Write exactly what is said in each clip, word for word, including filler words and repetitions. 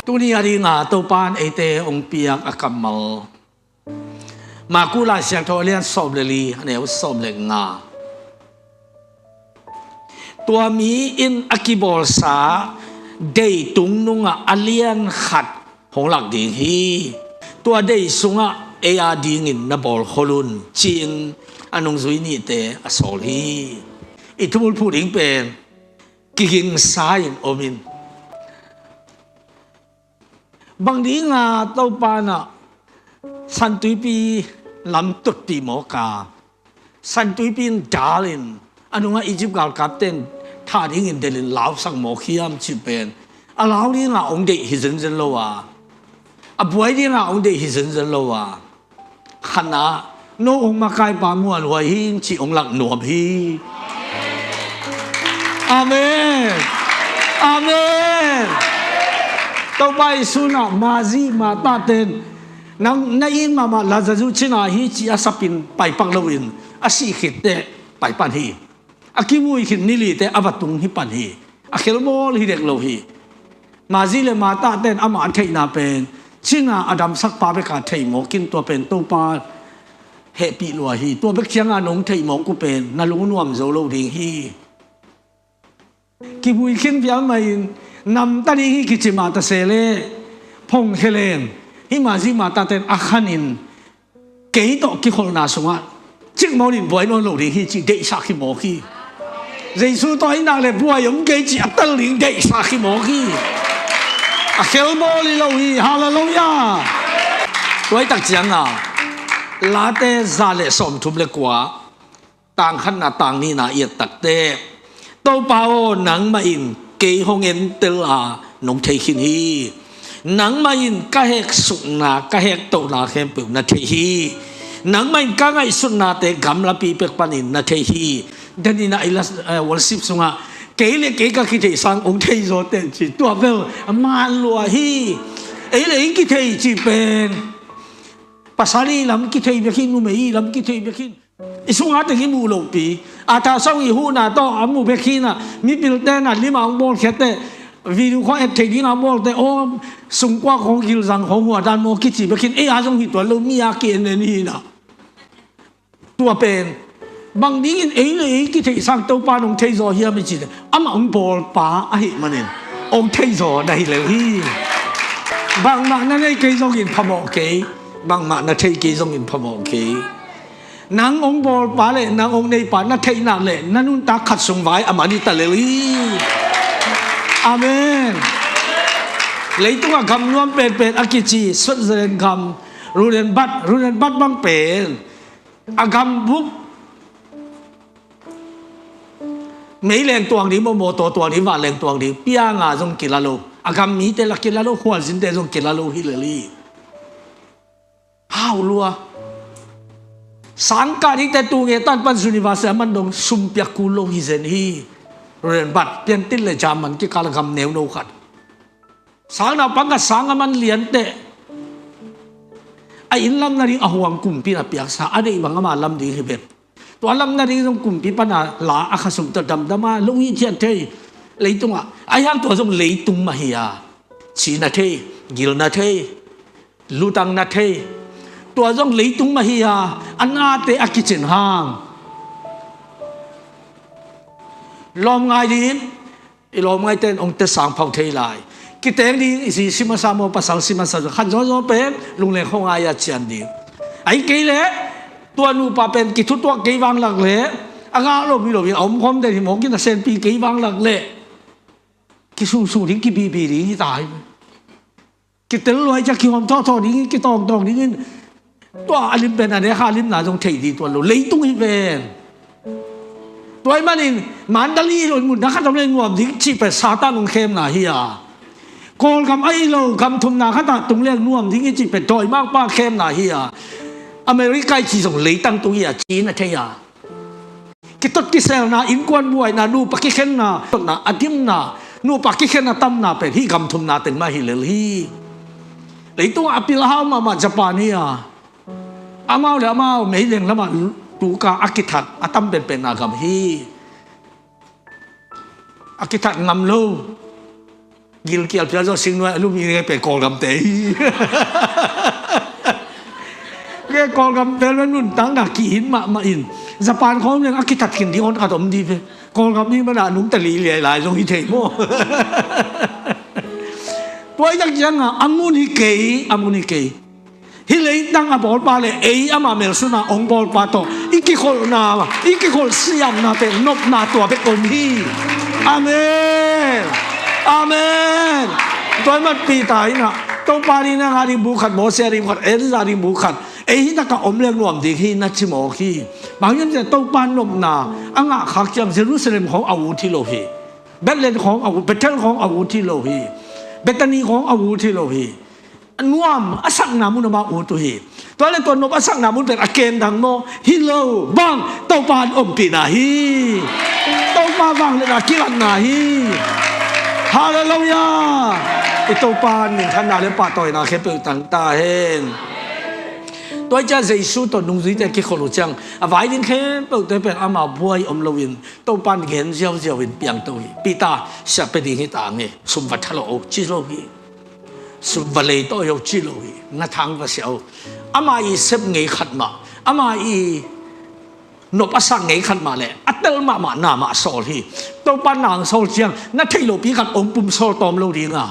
Tuni a dinga Topan eite hong piak a kammal, Marku Lai Siangtho a lian sawm le li, a neu sawm le nga. Tua mi in a kibawlsa deitung nungah a lian khat hong lak ding hi. Tua dei sungah ei a dingin na bawl khol un, ci-in a nungzui nihte a sawl hi. I thumulphuh ding pen kigingsa in om in. Bang dinga Topa in ah San Tuipi lam tutpih mawk a, San Tuipi in dal in, a nungah Egypt galkapte in thah dingin delhin lausak mawk hiam cih pen, a lau dinga hong deih hi zenzen lo a, a buai dinga hong deih hi zenzen lo a, khatna, no hong makaipa muanhuai hi, cih hong lak nuam hi. Amen. Amen. Topa Jesu in ah Mari, Martha ten, nang na it mahmah Lazarus cina hi, ci a sapin paipak loin, a sih khit teh paipan hi. A kivui khit ni li teh a va tung hi pan hi. A khelbawl hi dek lo hi. Mari le Martha ten amah a theihna pen, cina a damsakpa bek a thei mawk in, tua pen Topa hehpih lua hi. Tua bek cianga nong theih mawk uh pen na lungnuam zo lo ding hi. Kivui khin vial mah in, namta ding hi kici mah ta se leh, phongkhe leng, hih Mari Martha ten a khan in, kei tawh kikholhna sungah cikmawh in buai nawn lo ding hi, cih deihsak hi mawk hi. Jesu tawh i nak le buai om kei, cih a tel ding deihsak hi mawk hi. A khelbawl hi lo hi. Halleluiah. Tua hi tak cianga Late za le sawmthum le kua, tang khatna tang nihna i et tak teh, Topa aw, nangmah in kei hong entel a nong thei khin hi. Nangmah in ka heksukna, ka hektohna khempeuh na thei hi. Nangmah in ka ngaihsutnate gamlapi pek panin na thei hi. Danin ah i la, eh, worship sungah, kei le kei ka kithei sang hong thei zaw teh, ci, tua bel a man lua hi. Ei le ei kithei cih pen, pasal i lam kithei bek hi, numei i lam kithei bek hi. I sungah teng i muh lohpi. A thasawng i huhna tawh a muh bek hi na, mipilte na lim a hong bawlkhiat teh, video khawng et theih ding a hong bawl teh, aw, sungkua khawng gilzang khawng hua dan maw kici bek hi. Ei a zong hi tuan lo, mi a ki-en en hi na. Tua pen, bang dingin ei le ei kitheih sang Topa in hong thei zaw hiam i cih leh, amah hong bawlpa ahih manin hong thei zaw na hi lel hi. Bangmah na nei kei zongin phamawh kei, bangmah na thei kei zongin phamawh kei. Nang hong bawlpa le nang hong neipa na theih nak leh na nuntak khat sung vai a man hi ta lel hi. Amen. Leitungah gam nuam penpen a kici Switzerland gam, Rheinland-Pfalz, Rheinland-Pfalz bang pen a gam bup meileng tuang ding maw, mawtaw tuang ding, vanleng tuang ding, pianga zong kila lo. A gam mite la kila lo, khualzinte zong kila lo hi lel hi. Hau lua. Sangkah dingte tu nge tan pan university a man dong sum piak kul lo hi zen hi. Rheinland-Pfalz, piantin le German kikal a gam neuno khat. Sangnaupang khat sang a man lian teh, a inn lam nading a huang kumpi in a piaksa, a deih bang ama lam ding hi ven. Tua lam nading zong kumpi pana la a khasum tawh damdam a, lo hi cian thei. Leitungah, ahi hang tua zong leitung mah hi a, ci na thei, gil na thei, lutang na thei. Tua zong leitung mah hi a, a nate a kicin hang. Lawm ngai ding, i lawmngaite in hong te sang pho thei lai. Kiteng ding, i zi si masa maw, pasal si masa, khan zawzaw pen lungleng khuangai a cian ding. Ahih kei leh tua nupa pen kithutuak kei vanglak leh, a ngah lo mi lo in a om khawm den hi mawk in, a senpi kei vanglak leh kisumsum ding, kibihbih ding hi ta hi. Kitel luai ciang kihawm thawhthawh dingin, kitawngtawng dingin, tua a lim pen a nekha limna zong thei ding tuan lo. Leitung hi pen. Tua ahih manin Mandalay hi lo in mun na khat om le nuam ding cih pen Satan hong khemna hi a. Kawlgam ahi lo gam thumna khatah tung le nuam ding i cih pen dawimangpa khemna hi a. America i cih zong leitang tung hi a, ci na thei a. Kitot kiselna, innkuan buaina, nupa kikhenna, totna, a dimna, nupa kikhen a tamna pen hih gam thumna teng mah hi lel hi. Leitungah a pil a hau mahmah Japan hi a. Amau le amau meileng lamah tuka a kithat a tam penpenna gam hi. A kithat ngam lo. Gilkial phial zawh singnuai a lum i ngei pen Kawlgam te hi. Ngei Kawlgam te le nuntakna kihin mahmah in Japan khawng leng a kitat khin ding hon khat om dih ve. Kawlgam hi mana nungta liliai lai zong hi thei maw? Tua i tak cianga a mun hi kei, a mun hi kei. Hih leitang a bawlpa le ei ama melsuna hong bawlpa tawh i kikholhna, i kikholh siamna pen nopna tua bek om hi. Amen. Amen. Tua i mat Peter inah Topa ni nang a ding bu khat, Mose a ding bu khat, Elijah a ding bu khat ei hih takah om leng nuam ding hi na ci mawk hi. Bang hiam ciah Topa nopna a ngah khak ciang Jerusalem khawng a ut hi lo hi. Bethlehem khawng a ut, Bethel khawng a ut hi lo hi. Bethany khawng a ut hi lo hi. Nuam a sakna mun a mah ut uh hi. Tua le tua nop a sakna mun pen a ken dang maw? Hi lo. Bang? Topa an ompihna hi. Topa vangliatna kilatna hi. Halleluiah. I Topa minthanna le pahtawina khempeuh tang ta hen. Tua i ciah Jesu tawh nungzuite kikholh uh ciang a vai ding khempeuhte pen ama buai om loin Topa in gen ziauziau in piangto hi. Peter, siah pia ding hi ta nge, sum va tha lo o ci lo hi. Sum va lei tawh hi o ci lo hi. Na thang va sia o. Ama i sep ngei khat mah, ama i nop a sak ngei khat mah le a tel mahmah na mah sawl hi. Topa nang sawl ciang na theih lopi khat ong pum sawl tawm lo dinga,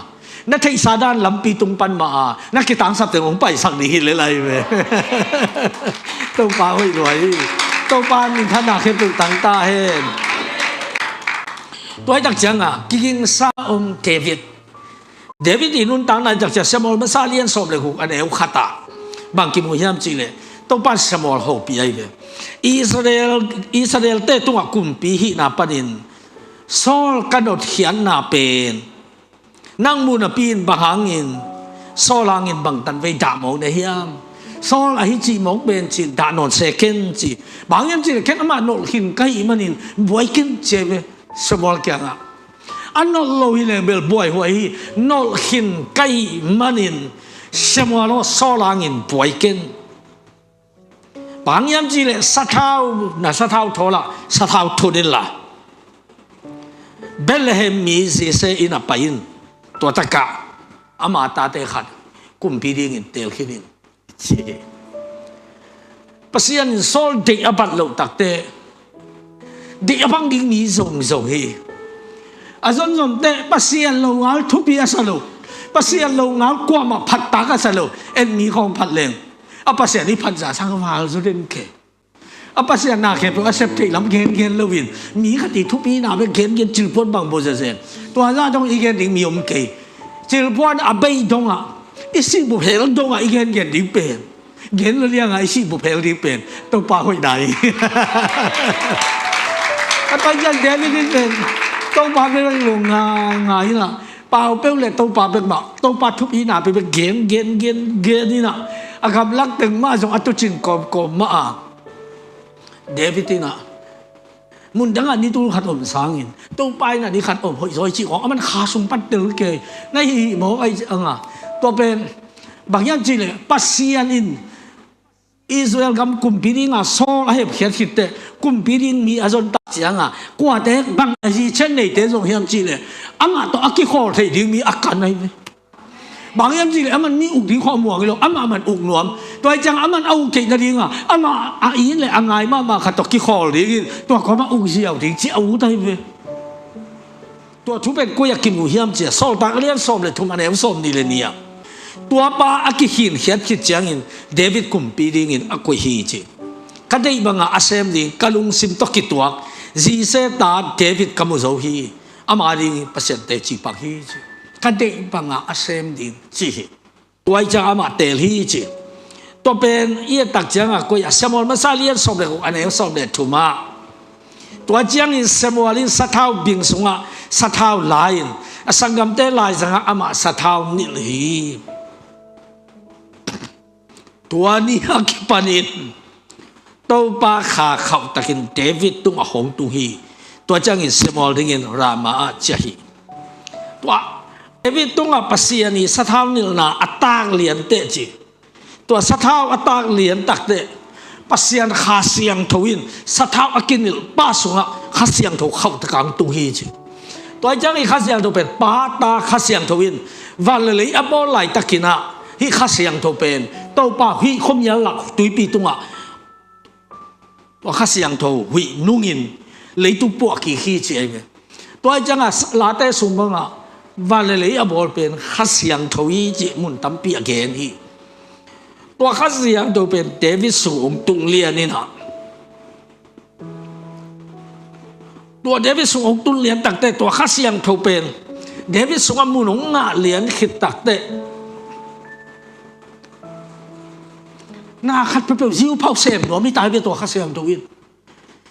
na theihsa dan lampi tung pan mah a na kitangsap teng ong paisak ding hi le lai ve. Topa hoih lua hi. Topa minthanna khempeuh tang ta hen. Tua i tak cianga kigingsa om David. David i nuntakna i tak ciang Samuel masa lian sawm le guk a neu khatah bang kimu hiam cihleh Topa in Samuel hopih ahi ve. Israel, Israelte tungah kumpi hihna panin Saul ka notkhiatna pen nang mu napi in bang hangin Saul hangin bangtan vei dah mawk na hiam? Saul ahi cih mawk pen cin dah nawn se ken ci. Bang hiam cihleh ken amah nolh khin ka hih manin buai ken ci ahi ve Samuel kiangah. A nolh lo hi leng bel buaihuai hi. Nolh khin ka hih manin Samuel aw Saul hangin buai ken. Bang hiam cihleh sathau, na sathau thawl ah sathau thut inla Bethlehem mi Jesse inn ah pai in. Tua takah ama tate khat kumpi dingin teel khin in ci hi. Pasian in Saul deih a bat loh takte deih a bang ding mi zongzong hi. A zonzongte Pasian lo ngal thupi a sa lo, Pasian lo ngal kuamah phattak a sa lo. En mi khawng phat leng a Pasian i phatza sang val zaw den kei. A Pasian na khempeuh a sep theih lam gengen loin mi khat i thupina bek gengen cilpuan bang bawl zenzen. Tua zah dong i gen ding mi om kei. Cilpuan a bei dongah i sihbup hel dongah i gengen ding pen, gen lo liangah i sihbup hel ding pen Topa hoihna hi. A pai ciang David in pen Topa bek lo ngai ngai inah pau peuh le Topa bek mah, Topa thupina peuh bek gen gen gen gen inah a gamlak teng mah zong a tucin kawmkawm mah a David inah mun dangah ni tul khat om sangin Topa inah ni khat om hoih zaw hi cih khawng aman kha sung pat tel kei na hihih mawk ahi anga. Tua pen bang hiam cihleh Pasian in Israel gam kumpi dinga Saul a hepkhiat khitteh kumpi ding mi a zontak cianga kuate bang a zi chet neite zong hiam cihleh amah tawh a kikhawl theih ding mi a kan ahi ve. Bang hiam cihleh aman mi uk ding khawh muang hi lo, amah man uk nuam. Tua hi ciang aman a uk theih nadinga amah a it le a ngai mahmah khat tawh kikhawl dingin tua kawmah uk ziau ding ci a ut ahi ve. Tua thu pen koi a kimu hiam cia Sawltak lian sawm le thum a neu sawm nih le nih ah tuapa a kikhinkhiat khit ciangin David kumpi dingin a koih hi ci. Ka deih banga a sem ding ka lungsim tawh kituak Jesse ta David ka mu zo hi. Ama dingin Pasian teci pak hi ci. Ka deih banga a sem ding ci hi. Tua i ciang amah teel hi ci. Tua pen i et tak ciangah koi a Samuel masa lian sawm le guk a neu sawm le thumah tua ciangin Samuel in sathau bing sungah sathau lai-in a sanggamte laizangah amah sathau nilh hi. Tua ni a kipanin Topa kha khauhtakin David tungah hong tung hi. Tua ciangin Samuel dingin Ramah ah ciah hi. Tua David tungah Pasian i sathau nilhna a tak lian teh ci. Tua sathau a tak lian tak teh Pasian Kha Siangtho in sathau a kinilh pa sungah Kha Siangtho khauhtaka hong tung hi ci. Tua hi ciang hih Kha Siangtho pen, Pa, Ta, Kha Siangtho in van le lei a bawl laitakin ah, hih Kha Siangtho pen Topa hih khuamial lak tuipi tungah tua Kha Siangtho huih nungin leitung puah kik hi ci ahi ve. Tua hi ciangah Late sung bangah van le lei a bawl pen Kha Siangtho hi cih mun tampi a gen hi. Tua Kha Siangtho pen David sung hong tung lian in ah, tua David sung hong tung lian takteh, tua Kha Siangtho pen David sungah mun hong ngah lian khit takteh, na khat peuhpeuh ziuphau sem nuam hi ta hi ve tua Kha Siangtho in.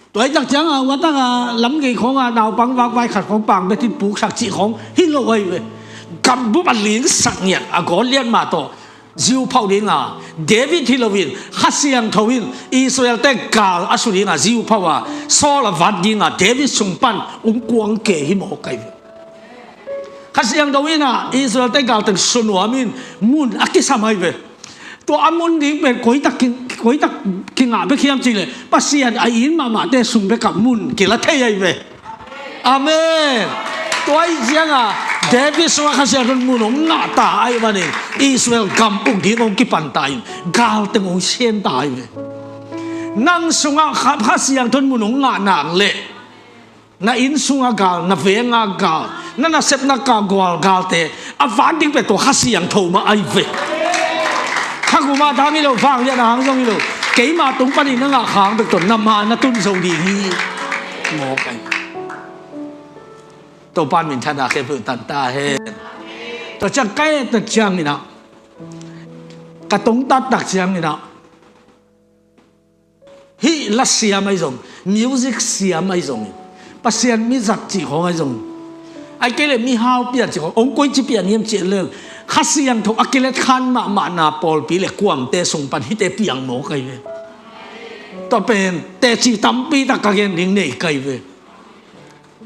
Tua hi tak ciangah, ua takah lamgei khawngah naupang vakvai khat khawng pang betin puksak cih khawng hi lo ahi ve. Gambup a lingsak ngiat a Goliat mah tawh ziuphau dinga David hi loin, Kha Siangtho in Israel-te gal a su dinga ziuphau a, Saul a vat dinga David sung pan hong kuang ke hi mawk ahi ve. Kha Siangtho in ah Israel-te gal teng su nuam in mun a kisam ahi ve. Tua a mun ding pen koi tak ki, koi tak kingah bek hiam cihleh, Pasian a it mahmahte sung bekah mun kila thei ahi ve. Amen. Tua hi ciangah David sungah Kha Siangtho in mun hong ngah ta ahih manin Israel gam uk ding hong kipan ta in, gal teng hong sem ta ahi ve. Nang sungah Kha, Kha Siangtho in mun hong ngah nak leh, na inn sunga gal, na venga gal, na nasepna ka gual galte a van ding pen tua Kha Siangtho mah ahi ve. Kha guma dang hi lo, vangliatna hang zong hi lo, keima tung panin na ngah khang bek tawh na ma na tun zo ding hi. Mawk ahi. Topa in minthanna khempeuh tang ta hen. Tua ciang ka et tak ciangin ah, ka tungtat tak ciangin ah, hih la siam ahi zong, music siam ahi zong, Pasian mi zat cih khawng ahi zong, ahih kei leh mihau pian cih khawng, hong koici pian hiam cih leng, Kha Siangtho a kilet khan mahmahna pawlpi le kuamte sung pan hihte piang mawk ahi ve. Tua pen teci tampi tak ka gen ding nei ka hi ve.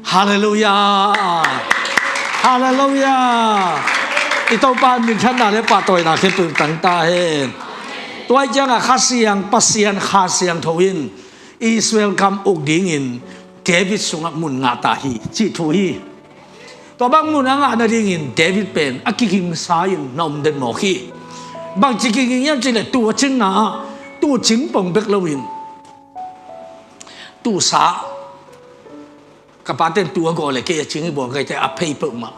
Halleluiah. Halleluiah. I Topa in minthanna le pahtawina khempeuh tang ta hen. Tua hi ciangah Kha Siang, Pasian Kha Siangtho in Israel gam uk dingin David sungah mun ngah ta hi, cih thu hi. Tua bang mun a ngah nadingin David pen a kigingsa in na om den mawk hi. Bangci kiging hiam cihleh, tuu a cinna ah, tuu cing pong bek loin, tuu sa, ka pate'n tuu a gawh leh kei a cing hi bawl ka hi teh, a phei peuhmah,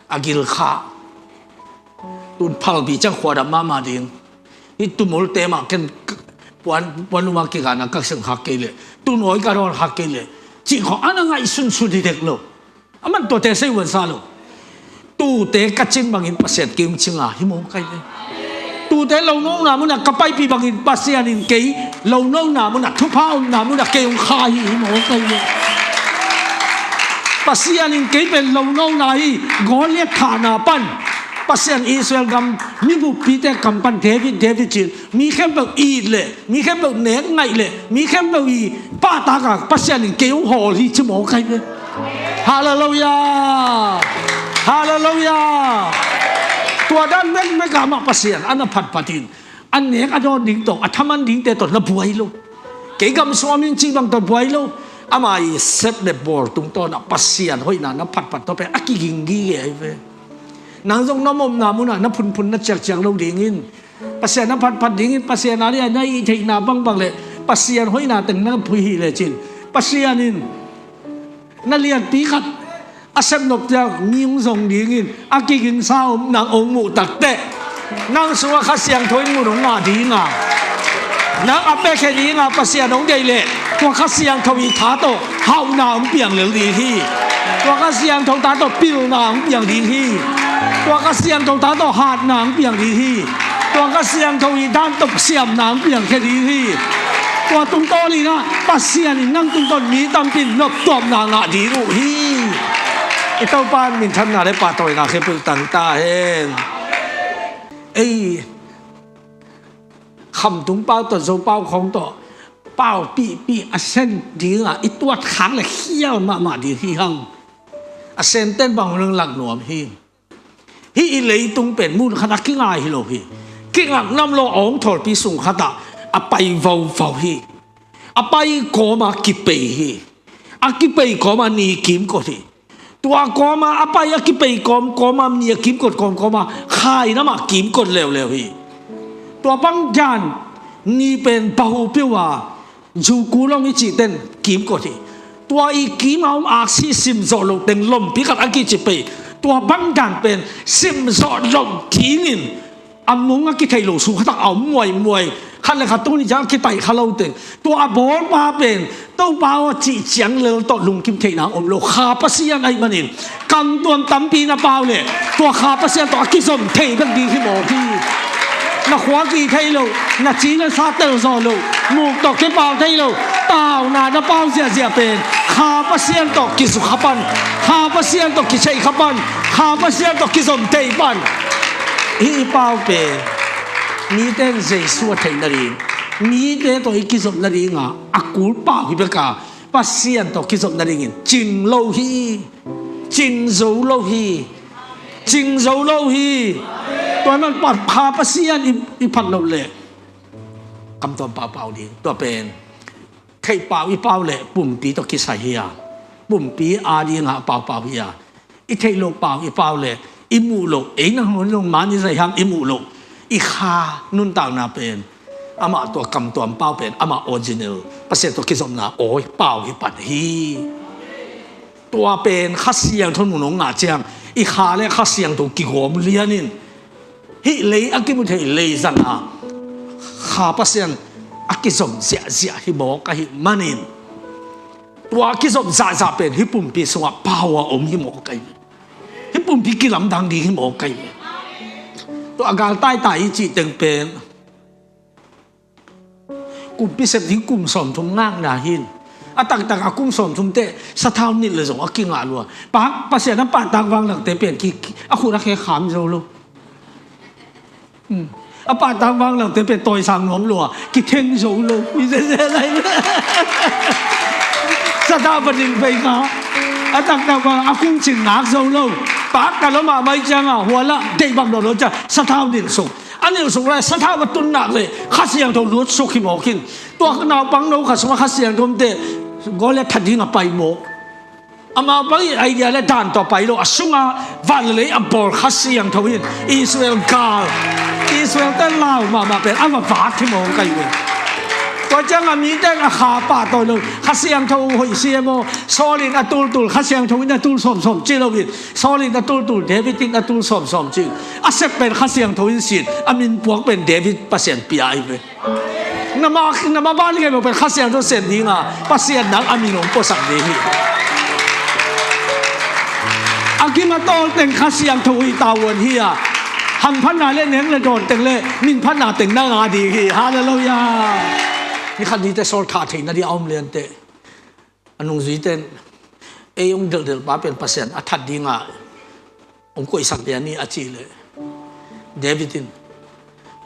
a gilkhah. Tun phalbi ciang khuadam mahmah ding. Hih tumolte mah ken puan, puan luma kigana ka seng khak kei leh, tunawi ka dawn khak kei leh, cih khawng a na ngaihsunsun hi dek lo. Aman tuate sei huan sa lo. Tuute ka cing bangin Pasian kei hong cinga hi mawk ahi ve. Tuute lonona munah ka paipih bangin Pasian in kei lonona munah, thupha omna munah kei hong kha hi, hi mawk ahi ve. Pasian in kei pen lonona hi. Goliath thahna pan Pasian Israel gam mibuppite kam pan David, David ci-in mi khempeuh it leh, mi khempeuh nek ngaih leh, mi khempeuh i pahtakah Pasian in kei hong hawl hi, ci mawk ahi ve. Halleluiah. Halleluiah. Tua dan bekbek ah mah Pasian a na phatphat in, a nek a dawn ding tawh, a thaman dingte tawh na buai lo. Kei gam sung a min cih bang tawh buai lo. Ama i sep le bawl tungtawnah Pasian hoihna na phatphat tawh pen a kiging gige ahi ve. Nang zong na omna munah na phunphun na ciakciak lo dingin, Pasian na phatphat dingin, Pasian a lian na hih theihna bangbang le Pasian hoihna teng na phuih hi lecin, Pasian in na lianpi khat a sepnop ciang mi hong zong dingin a kigingsa om nang hong muh takteh, nang sungah Kha Siangtho in mun hong ngah dinga, nang a pekhe dinga Pasian hong deih leh, tua Kha Siangtho i tha tawh hauhna hong piang lel ding hi. Tua Kha Siangtho tha tawh pilna hong piang ding hi. Tua Kha Siangtho tha tawh hatna hong piang ding hi. Tua Kha Siangtho i dan tawh siamna hong piangkhia ding hi. Tua tungtawn inah Pasian in nang tungtawn mi tampi in noptuamna ngah ding uh hi. I Topa in minthanna le pahtawina khempeuh tang ta hen. Ei, Khamtung pau tawh Zopau khawng tawh paupihpih a sen dinga i tuat khak le khial mahmah ding hi hang. A senten bang hong lak nuam hi. Hih i leitung pen mun khat a kingai hi lo hi. Kingak nam lo a hong thawlpi sung khatah a pai vauvau hi. A pai kawma kipei hi. A kipei kawma ni kim kot hi. Tua kawma a pai a kipei kawmkawma, ni a kimkot kawmkawma, khaina mah kimkot leuleu hi. Tua bang dan ni pen bahu piu a, juku long i cihten kimkot hi. Tua i kim a om aksi simzawh loh teng lompi khat a kici pei. Tua bang dan pen simzawh loh dingin a mong a kitheih loh sung khatak a om muaimuai, khat le khat tuni ciang a kitaih kha lo teng. Tua a bawlpa pen Topa aw cih ciang lel tawh lungkim theihna om lo, Kha Pasian ahih manin kamtuam tampi na pau leh tua Kha Pasian tawh a kizom thei bek ding hi mawk hi. Na khua ki thei lo, na ci na sa tel zaw lo, muk tawh kipau thei lo, tauna na pau ziahziah pen Kha Pasian tawh kizuk kha pan, Kha Pasian tawh kitheih kha pan, Kha Pasian tawh kizom thei pan. Hih i pau pen mite in Jesu a theih nading, mite tawh i kizop nadinga a kul pau hi bek a, Pasian tawh kizop nadingin cing lo hi. Cing zo lo hi. Cing zo lo hi. Tua man pa, Kha Pasian i, i phat loh leh kamtuam paupau ding. Tua pen theih pau i pau leh pumpi tawh kisai hi a, pumpi a dingah paupau hi a, i theih loh pau i pau leh i muh loh, ei nangawn zong man i zaiham i muh loh, i Kha nuntakna pen amah tua kamtuam pau pen amah original Pasian tawh kizopna awi pau hi pan hi. Tua pen Kha Siangtho nunung ngah ciang i Kha le Kha Siangtho kigawm lianin hih lei a kimu thei lei zanga Kha Pasian a kizom ziahziah hi mawk ahih manin, tua kizom zahzah pen hih pumpi sungah pau a om hi mawk ahi. Hih pumpi kilamdang ding hi mawk ahi. Tua a galtaitai i cih teng pen kumpi sep ding kum sawmthum ngakna hin, a taktak a kum sawmthum teh sathau nilh le zong a kingah lua. Pak, Pasian a pahtak vanglangte pen ki, ki, a khut a khe kham zo lo. Hmm. A pahtak vanglangte pen tawisang nuam lua, kitheng zo lo. I zeze lai. Sathau va nilh pei kha. A taktak vang a kung cin ngak zo lo. Pak ka lo mahmah cianga huala deih bang lo lo ciang sathau nilh suk. A nilh suk lai sathau va tun nak le Kha Siangtho lut suk hi mawk hin. Tua naupang no kha sungah Kha Siangtho om teh Goliath that ding a pai mawk. Amau bang i idea le dan tawh pai lo, a sunga van le lei a bawl Kha Siangtho in Israel gal, Israel te lau mahmah pen a va vak hi mawk ahi ve. Tua cianga mite in a Kha pahtawi lo, Kha Siangtho hoih si e maw, Saul in a tultul Kha Siangtho in a tul sawmsawm ci lo in, Saul in a tultul David in a tul sawmsawm ci. A sep pen Kha Siangtho in sin, a min puak pen David Pasian pia ahi ve. Nama, nama ban ngei lo pen Kha Siangtho sem dinga Pasian nang a min hong puasak ding hi. A kim a tawl teng Kha Siangtho hi tavuan hi a, hamphatna le neng le dawn teng le minphatna teng nang a ding hi. Halleluiah. Ni khat nite Saul thah theihna ding a om liante. A nungzuite in ei hong delhdelh pa pen Pasian a that dinga hong koihsak dia ni a cih leh David in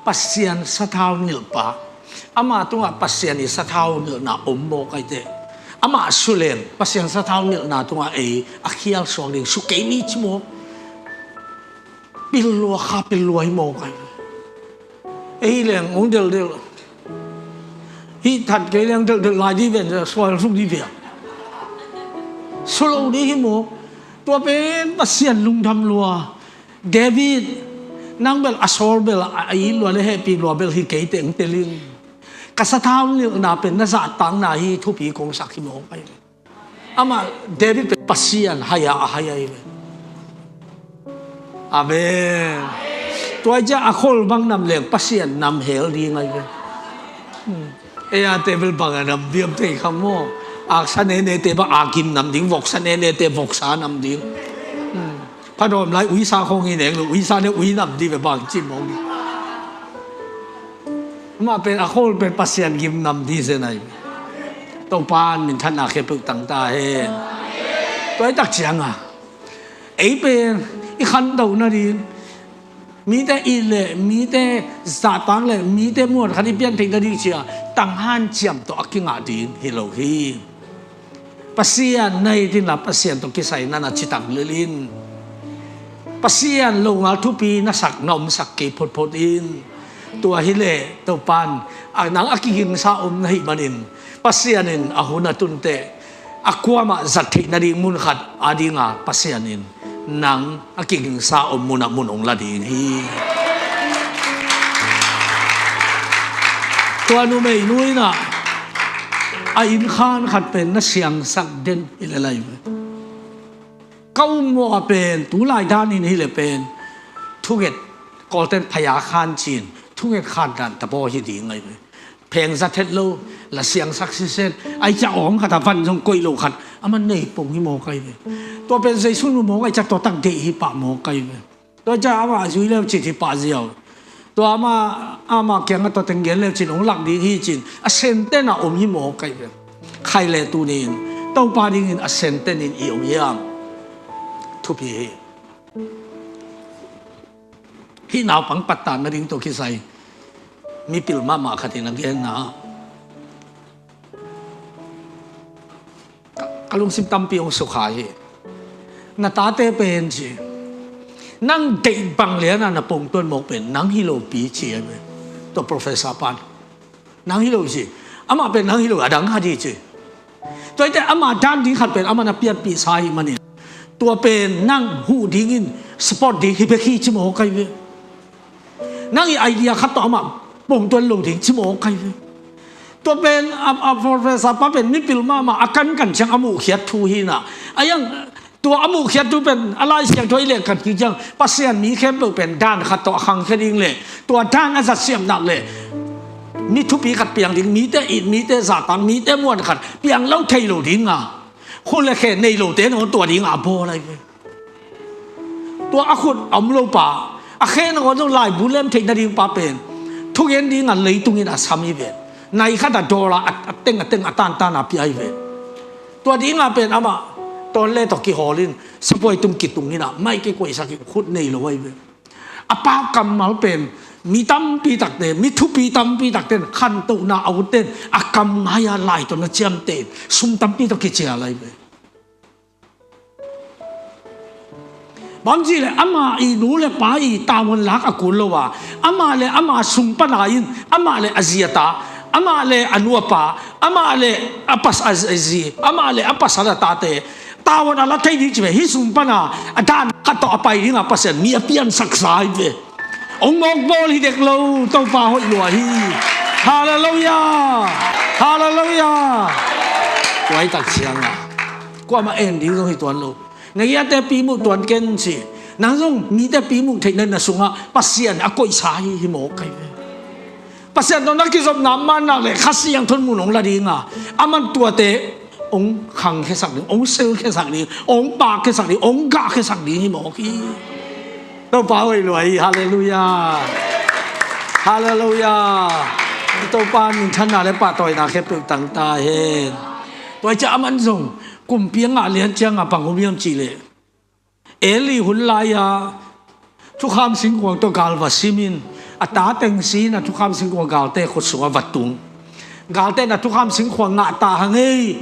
Pasian sathau nilh pa, ama tungah Pasian i sathau nilhna om mawk ahi teh, amah suleng Pasian sathau nilhna tungah ei a khial suak ding su kei ni ci mawk. Pil lua kha pil lua hi mawk ahi. Ei leng hong delhdelh. Hih that kei leng delhdelh lai dih ven sual suk dih ve. Su lo dih hi mawk. Tua pen Pasian lungdam lua. David, nang bel a Saul bel a it lua le hehpih lua bel hi kei teng teling. Ka sathau nilhna pen na zahtakna hi thupi kong sak hi mawk ahi. Amah David pen Pasian hai a a hai ahi ve. Amen. Tua i cia a khol bang nam leng Pasian nam hel ding ahi ve. Hmm. Ei a table bang a nam diam tei kham maw. Aksa nene te bang a kim nam ding, voksa nene te voksa nam ding. Hmm. Pha dawm lai uisa khong hi neng lo, uisa ne ui nam di ve bang cin mong di. Amah pen a khol pen Pasian gim nam di zen ahi. Topan minthanna khia peuh tang ta hen. Tua i tak cianga ei pen i khantoh nading, mite it le mite zahtak le mite muan khat i pian theih nading cia tang hanciam tawh a kingah ding hi lo hi. Pasian na it inla Pasian tawh kisai na na citak lel in. Pasian longal thupi na sak na omsak kei photphot in. Tua hileh Topan a nang a kigingsa om na hih manin Pasian in a hun a tunteh a kuamah zat theih nading mun khat a dinga Pasian in nang a kigingsa om munah mun hong la ding hi. Tua numeinu inah a innkhan khat pen na siangsak den hi le lai ve. Ka um mawh a pen tulai danin hi le pen thunget, Kawlten phaya khan cin thunget khan dan tabaw hi ding ahi ve. Pheng zat het lo, la siangsak siset, ai cia awng khat a van zong koih lo khat a man nei pong hi mawk ahi ve. Tua pen Jesu nu mawk ai cia tua tak deih hi pah mawk ahi ve. Tua cia amah zui leu cit hi pah ziau. Tua amah, amah kiangah tua teng gen leu cin hong lak ding hi cin a senten a om hi mawk ahi ve. Khai le tunin Topa dingin a senten in i om hiam? Thupi hi. Hih naupang pattan nading tawh kisai mipil mahmah khat in a genna, ka, ka lungsim tampi hong sukha hi. Na tate pen ci, nang deih bang liana na pongtuan mawk pen nang hi lo pi ci e. Tua professor pan nang hi lo ci. Amah pen nang hi lo, a dang khat hi ci. Tua hi te ama dan ding khat pen amah na pianpihsa hi manin tua pen nang huh dingin support ding hi bek hi ci mawk ahi ve. Nang i idea khat tawh amah pongtuan lo ding ci mawk ahi ve. Tua pen a, a professor pa pen mipil mahmah a kankan ciang a muhkhiat thu hi na. A yang tua a muhkhiat thu pen a Lai Siangtho i leh kan kik ciang Pasian mi khempeuh pen dan khat tawh a khangkhia ding le tua dan a zatsiam nak le mi thupi khat piang ding, mite it, mite zatang, mite muan khat piang lo thei lo ding a, khut le khe nei lote nangawn tua ding a bawl ahi ve. Tua a khut a om lo pa, a khe nangawn zong laibu lem theih nading pa pen thugen ding a leitung in a sam hi ve. Nai khat a dollar a, a teng a teng a tantan a pia hi ve. Tua ding a pen amah tawn le tawh kihawl in sapuai tung kitung in a mai kikuaisak in khut nei lo ahi ve. A pau kammal pen mi tampi takte, mi thupi tampi takte in khantohna a utte in a kam ngai a lai tawh na ciamte in sum tampi tawh kicial ahi ve. Bang ci le ama i nu le pa i tavuan lak a kul lo a, ama le ama sung pana in, ama le a zi a ta, ama le a nu a pa, ama le a pas a zi, ama le a pasal a tate tavuan a la thei ding ci ve. Hih sung pana a dan khat tawh a pai ding a Pasian mi a piansaksa hi ve. Ong mawk bawl hi dek lo, Topa hoih lua hi. Halleluiah. Halleluiah. Tua hi tak ciang a kuamah en ding zong hi tuan lo. Na giate pi muh tuan ken ci. Nang zong mite pi muh theihna na sungah Pasian a koihsa hi hi mawk ahi ve. Pasian tawh na kizopna man nak le Kha Siangtho in mun hong la ding a, a man tuate hong khangkhiasak ding, hong selkhiasak ding, hong pakkhiasak ding, hong gahkhiasak ding hi mawk hi. Topa hoih lua hi. Halleluiah. Halleluiah. Topa minthanna le pahtawina khempeuh tang ta hen. Tua hi ciah a man zong kumpi a ngah lian ciang a bang om hiam cih leh Eli hun lai-a thukham singkuang tawh gal va sim in a ta teng si in a thukham singkuang galte khut sungah va tung. Galte in a thukham singkuang ngah ta hang ei,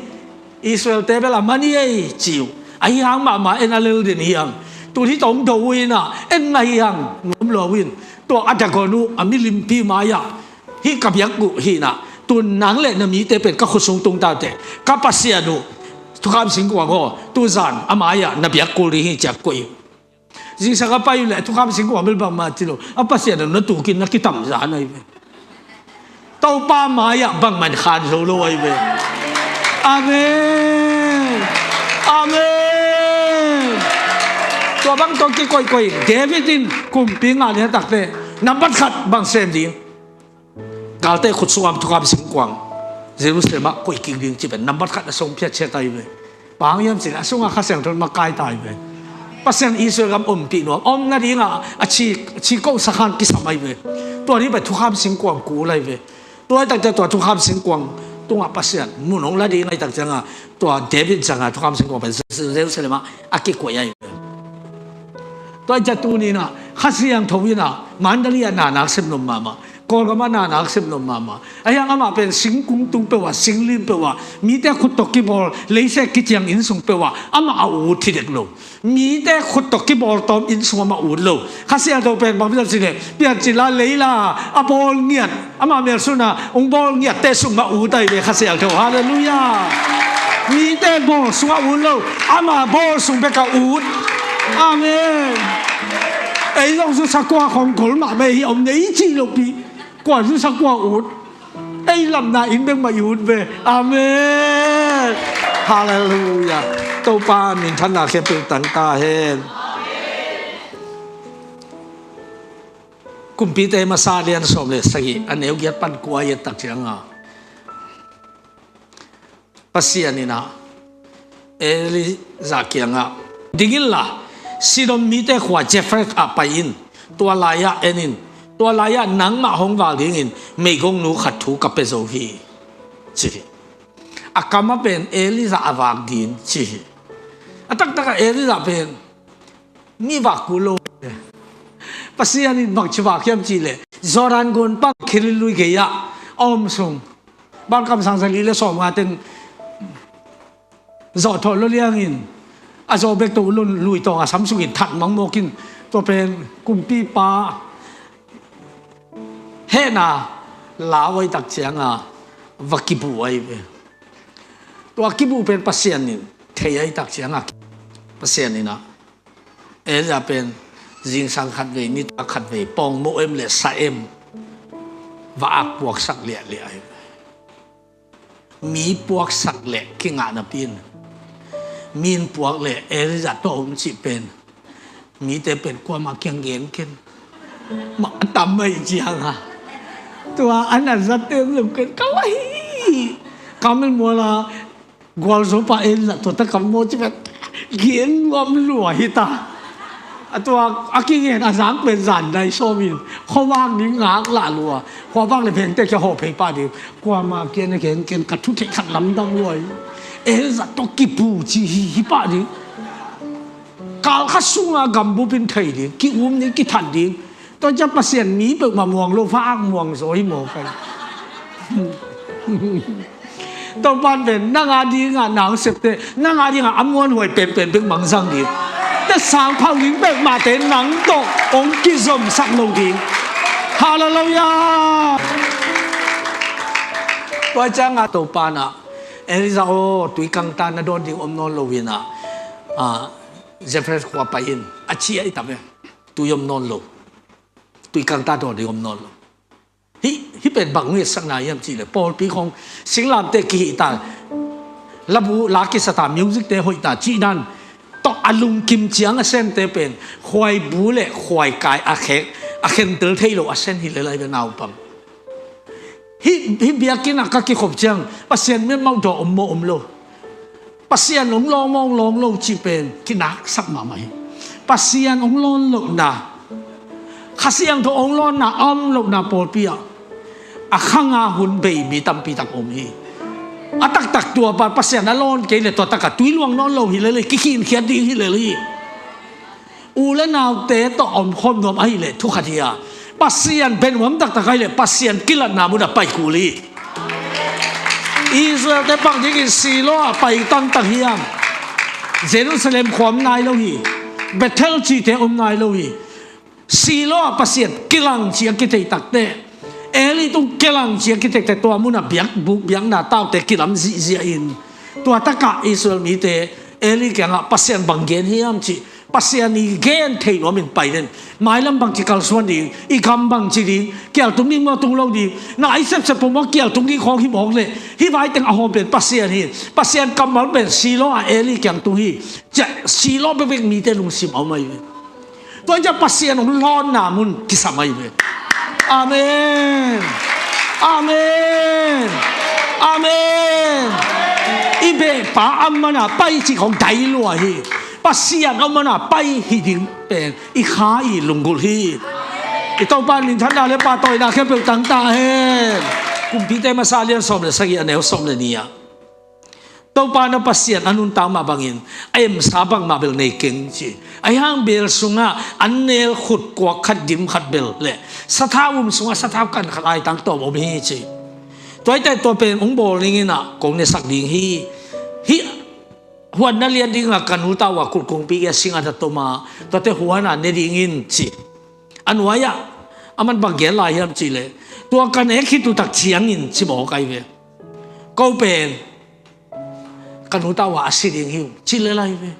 Israel-te bel a man hi ei ci uh. Ahi hang mahmah en a lel den hi hang. Tun hih tawh hong do uh in a en ngah hi hang nuam lua uh in tua a dagon uh a milimpi mai-ah hih ka biak uh hi na, tun nang le na mite pen ka khut sung tung ta teh, ka Pasian uh thukham singkuang aw, tuzan a mai-ah na biak kul ding hi ci-a koih uh. Zingsang a pai uh leh thukham singkuang bel bangmah ci lo, a Pasian uh na tukin na kitamzan ahi ve. Topa mai-ah bangmah in khan zo lo ahi ve. Amen. Amen. Tua bang tawh kikoihkoih David in kumpi ngah lian takte nambat khat bang sem ding? Galte khut sungah thukham singkuang Jerusalem ah koih kik ding ci pen nambat khat a song phiat ciat ahi ve. Bang hang hiam cih leh a sungah Kha Siangtho in makai ta hi ve. Pasian Israel gam ompih nuam, om nadingah a ci, ci kohsak hang kisam ahi ve. Tua ni pen thukham singkuang kul ahi ve. Tua hi takte tua thukham singkuang tungah Pasian mun hong la ding ahi tak ciangah tua David zanga thukham singkuang pen Jerusalem ah a kikoih ahi ve. Tua hi ciah tuni-in ah Kha Siangtho in ah Mandalay ah na nak sem nuam mahmah, Kawlgam ah na nak sem nuam mahmah. Ahi hang amah pen singkung tung peuh ah, singlim peuh ah, mite khut tawh kibawl, leisek kiciang innsung peuh ah amah a ut hi dek lo. Mite khut tawh kibawl tawm innsung amah ut lo. Kha Siangtho pen bang pian cih leh, pian cih la lei la a bawl ngiat, amah melsun a hong bawl ngiatte sung mah ut ahi ve Kha Siangtho. Halleluiah. Mite bawl sungah ut lo, ama bawl sung bekah ut. Amen. Ei zong zu sakua khong gol mahmah hi om nei cih lopi. Kua zu sakua ut. Ei lamna in bekmah i ut ve. Amen. Halleluiah. Topa minthanna khempeuh tang ta hen. Kumpite masa lian sawm le sagih a neu giat pan kua i et tak cianga Pasian in ah Elijah kiangah, ding inla Sidon mite khua Zarephath ah pai in, tua lai-ah en in, tua lai-ah nangmah hong vak dingin meigongnu khat thu ka pia zo hi, ci hi. A kam a pen Elijah a vak ding ci hi. A taktakah Elijah pen mi vak kul lo. Pasian in bangci vak hiam cihleh Jordan gun pang Galilee lui gei-ah a om sung, bang kamsang zali le sawm nga teng zawh thawh lo liangin a zaw bek to lun lui tawng a sam sungin that mangmawkin tua pen kumpipa hehna lau ai tak cianga va kibuh ai ve. Tua kibuh pen Pasian in thei ai tak cianga Pasian in ah Elijah pen zingsang khat vei, nitak khat vei, pawngmawh em le sa em va ak puaksak liahliah hi. Mi puaksak le kingah napi in, mi in puak le Elijah tawh om cih pen mite pen kuamah kiang gen ken mah a tam mai cianga tua an a zat em zong ken ka lai hi. Kamel muala gualzo pa en la tua ta kam maw ci vet gen nuam lua hi ta. A tua a kigen a zang pen zan dai sawmin khuavak ding ngak lah lua, khuavak le vengte kia hawh phei pah ding. Kuama kian a gen ken ka thu theih khat lamdang lua hi. En zat tawh kipu ci hi hi pah ding. Kal khat sunga gambupin thei ding, ki-um ding, kithat ding. Tua ciang Pasian mi peuhmah muang lo, va ak muang zaw hi mawk ai. Topan pen nang a dingah nang septe, nang a dingah a muanhuai penpen bek mangzang ding, te sangphau ding peuhmahte nang tawh hong kizomsak lo ding. Halleluiah. Tua ciangah Topan ah Elijah aw, tui kangta na dawn ding om nawn lo inah, ah, Zarephath khua pai in a ci a i tam e. Tui om nawn lo. Tui kangta dawn ding om nawn lo. Hih, hih pen bang hong hetsakna hiam cihleh pawlpi khong singlamteh kihih ta, labu la kisa ta, music te hoih ta cih dan tawh a lungkim ciang a sente pen khuaibu le khuaikai a khek a khentel thei lo a sen hi le lai ve naupang. Hih, hih biakinn ah ka kikhop ciang Pasian miamauh daw om maw om lo. Pasian hong lawn maw hong lawn lo cih pen kinaksak mahmah hi. Pasian hong lawn lohna, Kha Siangtho hong lawnna a om lohna pawlpi ah a khanga hun bei mi tampi tak om hi. A taktak tua pa Pasian a lawn kei le tua takah tui luang nawn lo hi lel hi, kikhinkhiat ding hi lel hi. U le naute tawh a omkhawm nuam ahileh thu khat hi a, Pasian benuam taktak ahileh Pasian kilatna munah pai kul hi. Israel-te bang dingin Shiloh ah pai tangtang hiam? Jerusalem khua om nai lo hi. Bethel cihte om nai lo hi. Shiloh ah Pasian kilang ci a kithei takteh, Eli tung kilang ci a kithei takteh tua munah biak, buk biakna taute kilam zihziah in tua takah Israel mite Eli kiangah Pasian bang gen hiam cih Pasian i gen thei nuamin pai den. Mailam bangci kalsuan ding, i gam bangci ding, kial tung ding maw tung lo ding, na i sepsep pawh maw kial tung ding khawng hi mawk leh hih vai teng a hawm pen Pasian hi. Pasian kammal pen Shiloh ah Eli kiang tung hi. Ciah, Shiloh bekbek mite lungsim a om ahi ve. Tua ciah Pasian hong lawnna mun kisam ahi ve. Amen. Amen. Amen. I behpa a mana pai cih khawng dai lua hi. Pasian a mana pai hi ding pen i kha i lunggulh hi. I Topa minthanna le pahtawina khempeuh tangta hen. Kumpite masa lian sawm le sagih a neu sawm le nih ah Topa na Pasian a nuntak mah bangin a emsa bangmah bel nei keng ci. Ahi hang bel sungah an nel khut kuak khat dim khat bel le sathau um sungah sathau kan khat ai tang tawm om hi ci. Tua hi teh tua pen hong bawl ning inah kong nesak ding hi. Hih huan na lian dingah ka nu tau a kulh kongpi a sing a na tom a, tuate huan a ne ding in ci. A nuai-ah aman bang gen lai hiam cihleh, tua ka nek khit uh tak ciangin ci mawk ai ve. Ko pen Ka nu tau a si ding hi uh, ci le lai ve.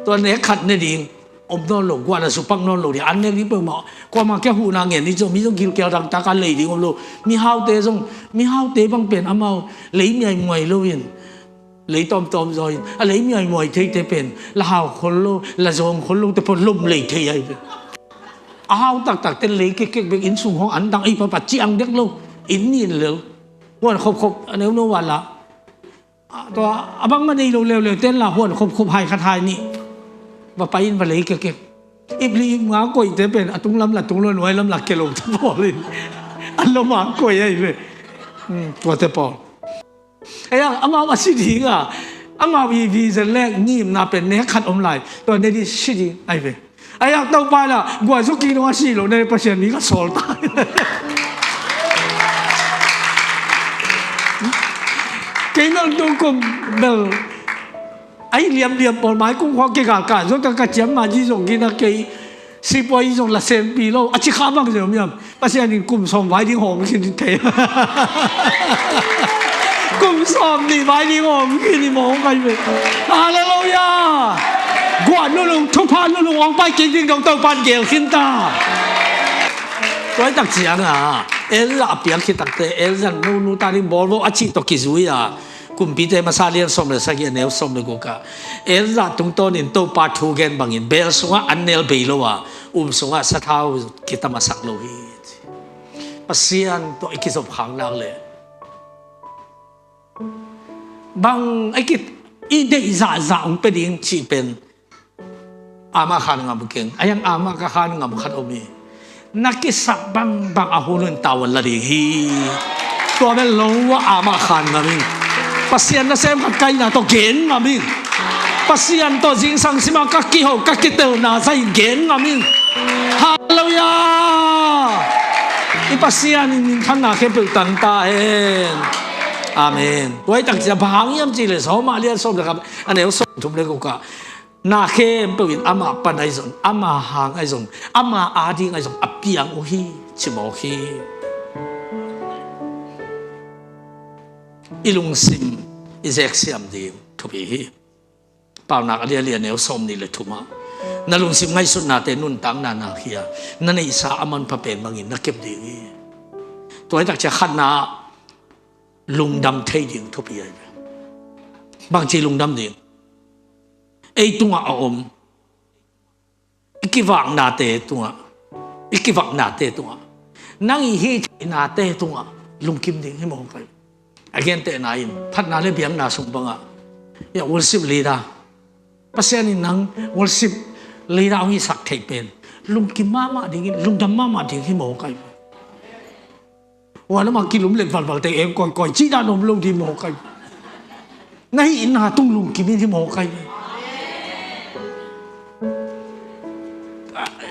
Tua nek khat ne ding om nawn lo, guan a supak nawn lo ding, an nek ding peuhmah. Kuamah kia huhna ngen ni zong, mi zong gilkial dangtak a lei ding om lo. Mihaute zong, mihaute bang pen amau lei miaimuai lo in, lei tawmtawm zaw in, a lei miaimuai theite pen la hau khol lo, la zawng khol lo te pawl lom lei thei ahi ve. A hau taktak te lei kekkek bek, inn sung hong an dang ei papat ciang dek lo, inn nin lel. Huan khopkhop a neu no vala. A, tua a bangmah nei lo leuleu ten la huan khopkhop hai khat hai nih va pai in va lei kekkek. Ip li ip nga koihte pen a tunglam la tung lo, nuailam la ke lo te pawl in a lom a koih ahi ve. Hmm, tuate pawl. Ei a, amau a si ding a, amau i vision le ngimna pen nek khat om lai. Tua ne di si ding ahi ve. Ai, a Topa la, guai zuk kik dong a si lo, ne Pasian mi ka sawl ta. Kei nang tung kum bel, ai liamliam pawl mai kung khua kei gal ka, zong ka ka ciam ma ji zong kina kei, sipuai zong la senpi lo, a ci kha bang zong miam. Pasian in kum sawm vai ding hawm khin thei. Kum sawm nih vai ding hawm khin i mawng kai ve. Halleluiah. Guah nunung, thupha nunung, hong pai kik ding dong Topan gel khin ta. Tuai tak ciang a, el lah a piang khit takte, el zan nunu ta ding bawl vo a cih tawh kizui a. Kumpite masa lian sawm le sagih a neu sawm le guk ah, Ezra tungtawnin Topa thu gen bangin beel sungah an nel bei lo a, um sungah sathau kitam a sak lo hi. Pasian tawh i kizop khak nak le bang a i ki, i deih zahzah hong pia ding cih pen amah khan ngam keng, a hiang amah ka khan ngam khat om hi. Na kisap bangbang a hun hun tau la ding hi. Tua bel lo a amah khan ngam in. Pasian nasem khat kaihna tawh gen ngam in. Pasian tawh zingsang sima ka kiho ka kitelna zai gen ngam in. Halleluiah. I Pasian in minthanna khempeuh tang ta hen. Amen. Tua hi tak cia bang hiam cih le Roma lian sawm le khat a neu sawm thum le guk ah, na khempeuh in amah pan ahi zong, amah hang ahi zong, amah ading ahi zong a piang uh hi, ci mawk hi. I lungsim i zeksiam ding thupi hi. Paunak a lialia neu sawm nih le thum ah, na lungsim ngaihsutnate nuntakna na khia, na neihsa a manpha pen bangin na kep ding hi. Tua hi tak cia khatna ah lungdam thei ding thupi ahi ve. Bangci lungdam ding? Ei tungah a om i kivaknate tungah, i kivaknate tungah, nang i hih theihnate tungah lungkim ding hi mawk ai. A gentehna in phatna le biakna sung bangah, ya, worship leader, Pasian in nang worship leader hong hisak theih pen lungkim mahmah dingin, lungdam mahmah ding hi mawk ai. Ua lamah kilum let valval te eng koikoi cih dan om lo ding mawk ai. Na hihna tung lungkim in hi mawk ai.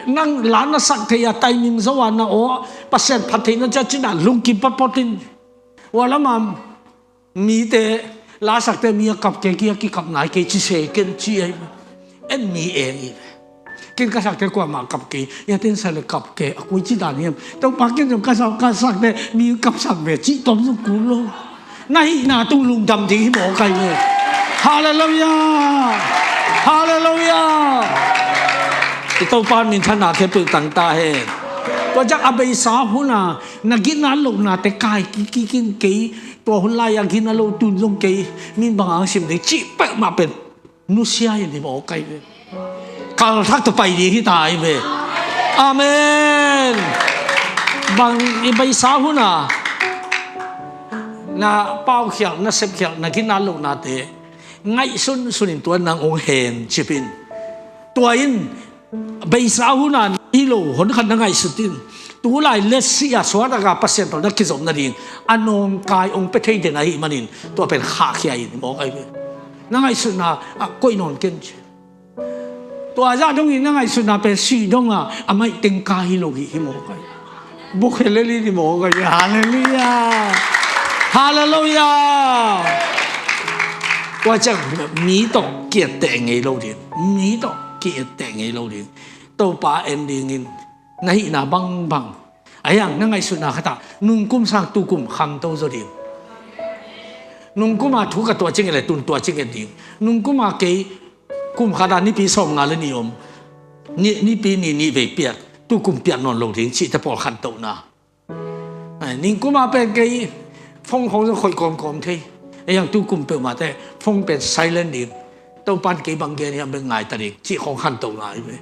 Nang la na sak thei a, timing zo a na aw, Pasian phat theihna cia cih dan lungkim patpat in. Ua lamah mite, la sakte mi a kap kei, kia kikap nai kei ci se ken ci ai. En mi eng i ve. Ken ka sakte kuamah kap kei, ya ten sa le kap kei, a koi ci dan hiam? Topa ken zong ka sak, ka sakte mi kap sak ve ci tom zong kul lo. Na hihna tung lungdam ding hi mawk ai ve. Halleluiah. Halleluiah. I Topa minthanna khempeuh tang ta hen. Tua ciang a beisa hun a na gitna lohnate kai kik kik in kei, tua hun lai a gitna lo tun zong kei, min bang hang sim ding cih peuhmah pen nusia in hi mawk ai ve. Kalthak tawh pai ding hi ta ai ve. Amen. Bang i beisa hun a na paukhialh, na sepkhialh, na gitna lohnate ngaihsunsun in tua nang hong hen cip in. Tua in beisa hun a na hi lo hon khat na ngaihsut in, tulai letsi a suatak a Pasian tawh na kizop nading a nawngkai hong pia thei den ahih manin tua pen khahkhia in hi mawk ai ve. Na ngaihsutna a koih nawn ken ci. Tua zah dongin na ngaihsutna pen sih dong a, a maih teng ka hi lo hi hi mawk ai. Buk he lel hi mawk ai. Halleluiah. Halleluiah. Tua ciang mi tawh ki-etteh ngei lo ding, mi tawh ki-etteh ngei lo ding. Topa en dingin na hihna bangbang, a hiang na ngaihsutna khatah nungkum sang tukum khangto zaw ding. Nungkuma thu ka tuah cing le tun tuah cing ding. Nungkuma kei kum khata nipi sawmnga le nih om. Ni, nipi ni nih vei piat. Tu kum piat nawn lo ding cihte pawl khantohna. Ai, ningkuma pen kei phone khong zong khoih kawmkawm thei. Ei ang tu kum peuhmah te phone pen silent ding. Topan kei bang gen hiam bek ngai ta ding cih khong khantohna hi ve.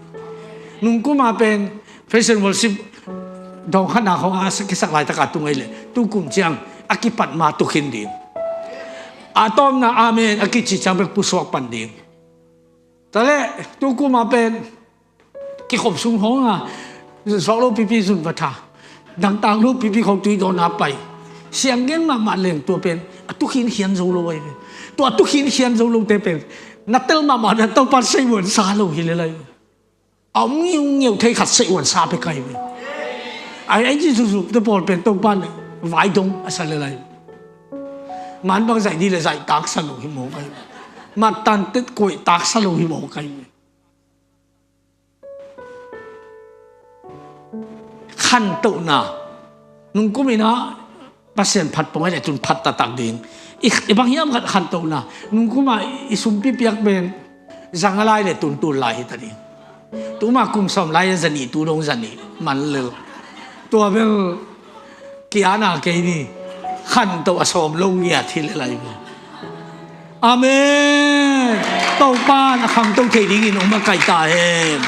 Nungkuma pen praise and worship dawng khatna khong a kisak laitaka tung ei le tu kum ciang a kipat ma tu khin ding. A tawpna amen a kici ciang bek pusuak pan ding. Tale tu kuma pen kikhop sung hong a, suak lo pipi zun va tha, dangtang lo pipi khong tui dawn a pai. Siang gen mahmah leng tua pen a tu khinkhian zo lo ai ve. Tua a tu khinkhian zo lo te pen na tel mahmah na Topa seihuan sa lo hi le lai ve. A om ngiungeu thei khat seihuan sa pe kai ve. Ai ai ci zuzuk te pawl pen Topa ne vai dong a sa le lai ve. Man bang zaih di le zaih tak sa lo hi maw kai ve. Matan tet kuai tak sa lo hi maw kai ve. Khantohna. Nungkum in a Pasian phat pong ai le tun phat taktak ding. I, i bang hiam khat khantohna. Nungkuma i sumpi piak pen zang a lai le tun tul lai hi ta ding. Tuma kum sawm lai a zanih tu dong zanih man lel. Tua bel kia na kei ni. Khantoh a sawm lo ngiat hi le lai bel. Amen. Topan a khangto thei dingin om a kai ta hen.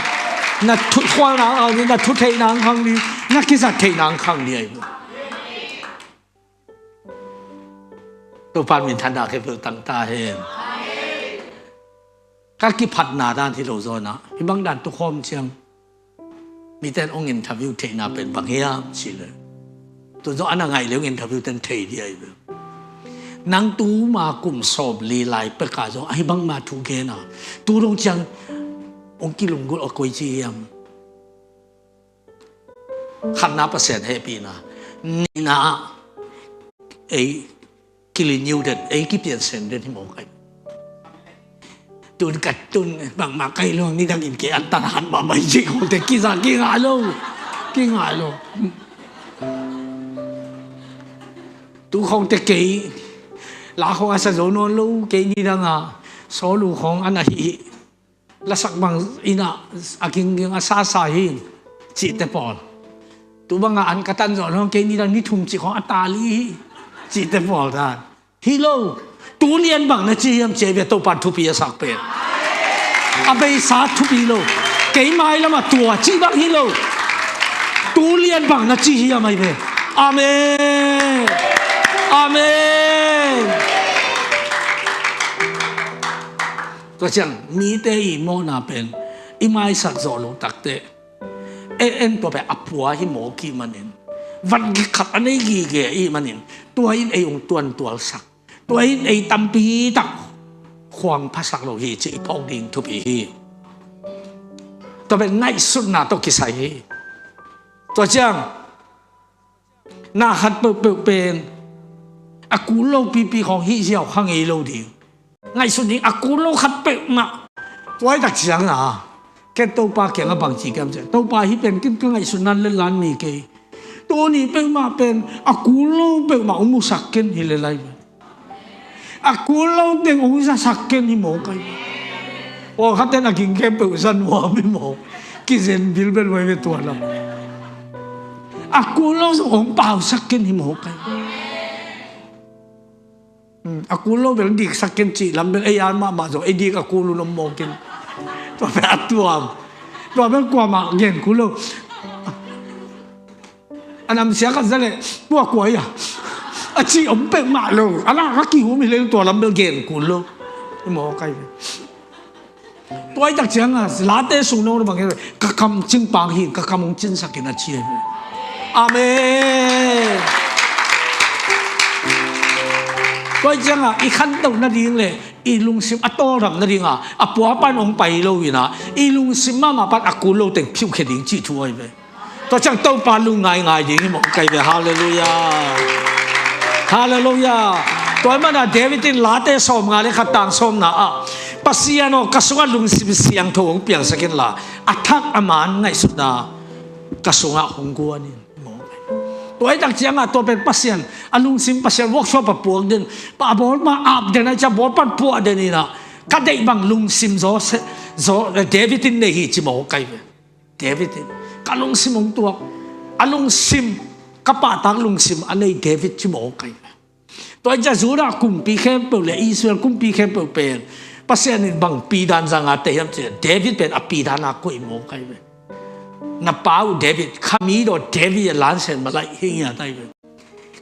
Na thukhualna ang khang ding, na thu theihna ang khang ding, na kizat theihna ang khang ding ai. Topan minthanna khempeuh tang ta hen. Ka kiphatna dan hi lo zawnah hi bang dan tukhawm ciang. Miten ong interview theihna pen bang hiam cih le. Tun zong ana ngaih le ong interview ten thei di ai ve. Nang tuma kum sawm li lai peka zong ahi bangma thu gena. Tu dong ciang ong kilunggulh a koi ci hiam. Khatna Pasian hehpihna. Nihna ah ei kiliniu den, ei kipiansen den hi maw kai. Tun ka tun bangmah kai luang ni dangin kei an tan han mahmah hi cih khawngte kiza kingah lo. Kingah lo. Tu khawngte kei la khawng a sa zo nawn lo kei ni danga saw lu khawng an ahi hi. Lasak bang ina a kingking a sasa hi cihte pawl. Tu banga an ka tan zawh hong kei ni dang ni thum cih khawng a tali hi cihte pawl dan. Hi lo. Tu lian bang na ci hiam ci ve Topan thupi a sak pen. A beisa thupi lo. Kei mai lama tua cih bang hi lo. Tu lian bang na ci hiam ai ve. Amen. Amen. Tua ciang mite i mawhna pen i maisak zawh loh takte en en tua pen a pua hi mawk ih manin van gik khat a nei gige ih manin tua in ei ung tuantualsak tua in ei tampi tak khuang phasak lo hi ci i phawk ding thupi hi. Tua pen ngaihsutna tawh kisai hi. Tua ciang na khat peuhpeuh pen a kul lo pipi khawng hih ziau kha ngei lo ding. Ngaihsut ding a kul lo khat peuhmah. Tuaitak ciang a ken Topa kiangah bangci kiam ciang Topa hih pen kin ka ngaihsutna letlan mi kei. Tuni peuhmah pen a kul lo peuhmah hong musak ken hi le lai. A kul lo teng hong zasak ken hi mawk ai. Aw khaten a ging ken peuh za nuam hi mawk. Kizen bilbel vai ve tua lam. A kul lo zong hong pausak ken hi mawk ai. A kul lo bel diksak ken cih lam bel ei an mahmah zong ei dik a kul un om mawk ken. Tua bel a tuam. Tua bel kuamah gen kul lo. A namsia khat za le tua kuai a a ci om peuhmah lo a lak a kihum hi lel tua lam bel gen kul lo. I mawk ai ve. Tuaitak cianga late sung no bang ka kam cing pang hi ka kam hong cinsakin a ci ai ve. Amen. Tuai cianga i khantoh nading le i lungsim a tawlram nadinga a puapan hong pai lo ina i lungsim mahmah pan a kul lo teng phiukhia ding cih thu ai ve. Tua ciang Topa lungngaingai ding hi mawk kai ve. Halleluiah. Halleluiah. Tua mana David in Late sawmnga le khat tang sawmna ah Pasian aw ka sungah lungsim siangtho hong piangsak inla a thak a man ngaihsutna ka sungah hong guan in. Tua i tak ciangah tua pen Pasian, a lungsim Pasian workshop a puak den, pa a bawl ma ap den a cia bawl pan puah den inah, ka deih bang lungsim zaw se, zaw, David in nei hi ci mawk kai ve. David in, ka lungsim hong tuak, a lungsim, ka pahtak lungsim a nei David ci mawk kai ve. Tua i cia Judah kumpi khempeuh le Israel kumpi khempeuh pen Pasian in bang pidan zanga te hiam ci David pen a pidan a koih mawk kai ve. Na pa uh David, khami daw David a lansen malaih hingia tai ve.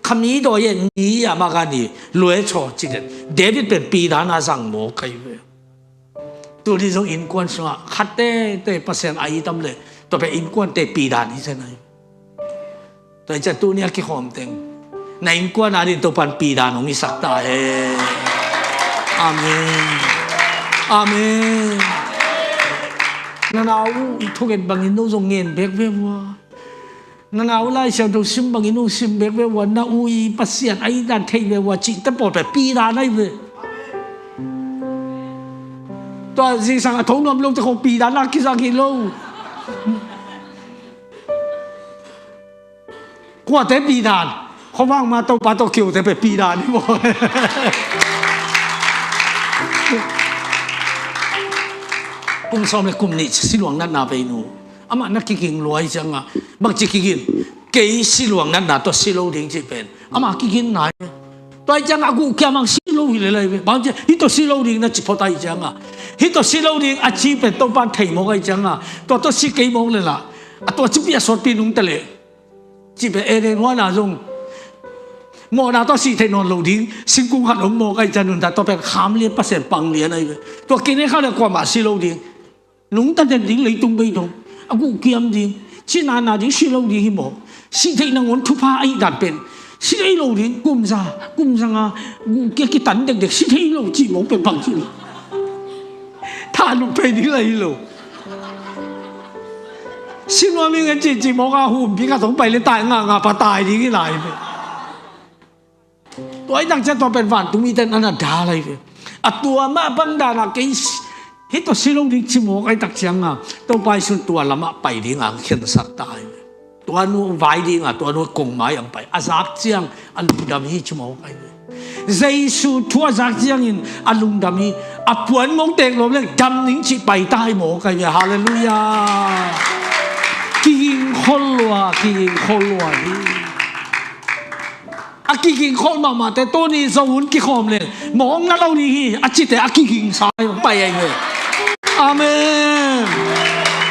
Khami daw ye ni a maka ni lue chaw ci den David pen pidan a zang mawk kai ve. Tuni zong innkuan sungah khatte te Pasian a itam le tua pen innkuan te pidan hi zen ai. Tua i cia tuni a kikhawm teng na innkuan a din Topan pidan hong i sak ta he. Amen. Amen. Na nau uh i thugen bangin no zong ngen bek ve vua. Na nau lai siang tho sim bangin no sim bek ve vua. Na uh i Pasian a i dan thei ve vua cih te pawl pe pidan ai ve. Tua zingsang a tho nuam lo te khong pidan a kizang hi lo. Kuate pidan, khuavang ma Topa tawh kiote pe pidan hi maw? Kum sawm le kum nih siluang natna vei nu. Amah na kiging luai cianga, bangci kigin, kei siluang natna tawh si lo ding ci pen. Amah kigin nai. Tua i cianga a guh kiamang si lo hi lelai ve. Bangci, hi tawh si lo ding na ci phot ai cianga. Hi tawh si lo ding a ci pen Topan thei mawk ai cianga. Tua tawh si kei mawk lela. A tua ci pi a sawt pi nung ta le. Cih pen Eden huana zong mawhna tawh sih theih nawn lo ding singkung khat om mawk ai cian nunta tua pen kham lian Pasian pang lian ai ve. Tua kine kha le kuamah si lo ding. Nungta den ding leitung bei dong a guh kiam ding. Cih nana ding si lo ding hi mawk. Sih theih nangawn thupha ahi dan pen si thei lo ding. Kum za kum zanga guh kia kitan dekdek si thei lo cih mawk pen bang cih lo. Tha lup phei ding la hi lo. Sinuam ing a cici mawk a humpi khat hong pai le tai nganga pa tai ding hi lai ve. Tua i tak ciah tua pen vantung mite in a na da lai ve. A tua mah bang dana kei hi tawh si lo ding ci mawk a i tak cianga Topa i sun tua lamah pai dinga ang khiansak tai ve. Tua nu vai dinga tua nu kong mai ang pai a zak ciang a lungdam hi ci mawk ai ve. Jesu thu a zak ciangin a lungdam hi. A puan mong tek lawm leng dam ning cih pai ta hi mawk ai ve. Halleluiah. Kiging khol lua, kiging khol lua hi. A kiging khol mahmahte tuni zo hun kikhawm leng mawng na lo ding hi a cite a kiging sa hi pai ai ve. Amen.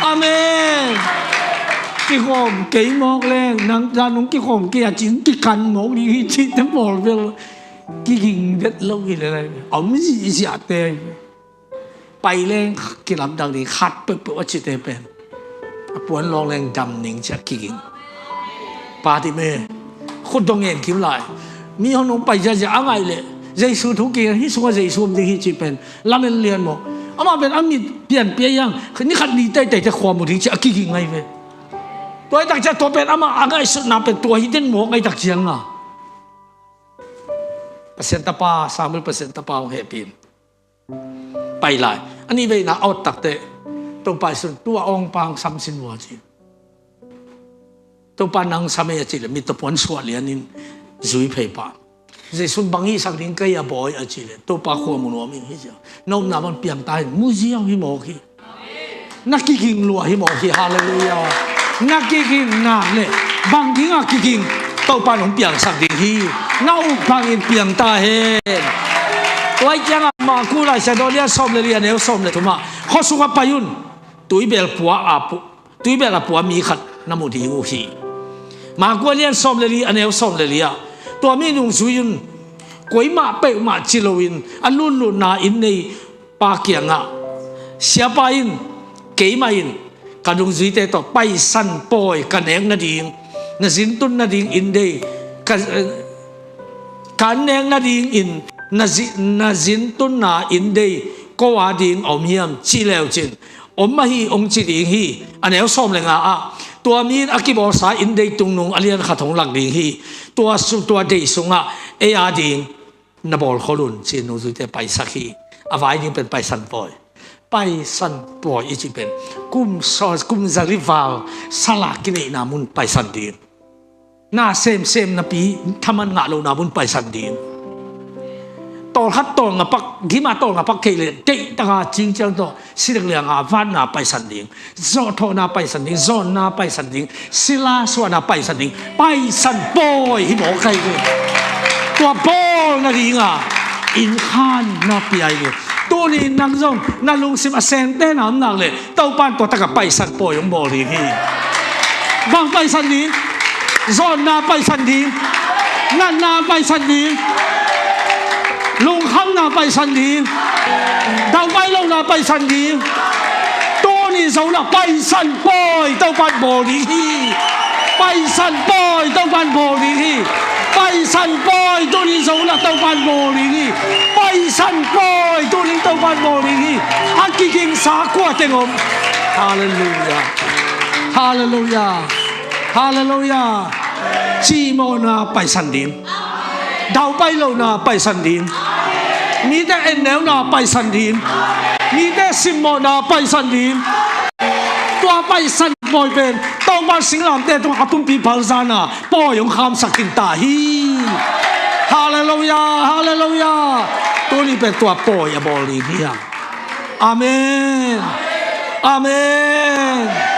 Amen. Kikhawm kei mawk leng nang zanung kikhawm kei a cin kikan mawk ding hi cite pawl bel kiging vet lo hi le lai ve. A om zihziahte ai ve. Pai leng kilamdang ding khat peuhpeuh a cite pen a puan lawng leng dam ning ciah kiging. Pati me khut dong ngen kim lai. Mi hong nong pai ziazia a ngai le Jesu thu kiging hi sunga Jesu om ding hi ci pen lamen lian maw? Amah pen a mit pianpia iang ni khat ni teitei te khuam uh ding ciah a kiging ngai ve. Tua i tak ciah tua pen amah a ngaihsutna pen tua hi den maw ngai tak cianga Pasian tapa Samuel Pasian tapa hong hehpih in pai lai. A nih veina a awt takte Topa i sun tua awngpang sam sin vua ci. Topa nang sam ei a cih le mit tapuan suah lianin zui phei pah. Jesu bang i sak ding kei a bawi a cih le Topa khua mu nuam in hi cia. Na upna man piang ta hin mu ziau hi mawk hi. Na kiging lua hi mawk hi. Halleluiah. Na kiging nak le bang dingah kiging Topa nong piangsak ding hi. Na up bangin piang ta hen. Tua i ciangah Maku laisiangtho lian sawm le li a neu sawm le thumah khuasungah pai un. Tuibel pua a pu tuibel a pua mi khat na mu ding uh hi. Maku a lian sawm le li a neu sawm le li ah tua mi nungzui un. Kuaimah peuhmah ci loin a lutlutna inn nei pa kiangah siapa in keimah in ka dungzuite tawh paisan pawi ka nek nading na zintun nading inn dei ka, ka nek nadingin na, zi, na zintunna inn dei ko a ding a om hiam cih leucin om ahi ong ci ding hi. A neu sawm le nga ah tua mi in a kibawlsa inn dei tungnung a lian khat hong lak ding hi. Tua, su, tua dei sungah ei a ding na bawl khol un ci-in nungzuite paisak hi. A vai ding pen paisan pawi. Paisan pawi i cih pen kum, kum zali val salak kineihna mun paisan ding. Na semsem napi thaman ngah lohna mun paisan ding. Tawlkhat tawlnga pak, gima tawlnga pak kei le, kei taka cingciang tawh, si dek lianga vatna paisan ding. Zawhthawhna paisan ding, zawnna paisan ding, sila suahna paisan ding, paisan pawi hi mawk ahi ve. Tua bawl nadinga innkhanna pia ahi ve. Tuni nang zong na lungsim a sengte na om nak le, Topan tua taka paisan pawi hong bawl ding hi. Bang paisan ding? Zawnna paisan ding, natna paisan ding, lungkhamna paisan ding, daupai lohna paisan ding. Tuni zo lah paisan pawi Topan bawl ding hi. Paisan pawi Topan bawl ding hi. Paisan pawi tuni zo lah Topan bawl ding hi. Paisan pawi tuni Topan bawl ding hi. A kigingsa kua teng om. Halleluiah. Halleluiah. Halleluiah. Cimawhna paisan ding. Daupai lohna paisan ding. Mite enneuna paisan ding. Mite simmawhna paisan ding. Tua paisan pawi pen Topa singlamteh tung a pumpi palzana pawi hong khamsak ding ta hi. Halleluiah. Halleluiah. Tuni pen tua pawi a bawl ding hi hang. Amen. Amen.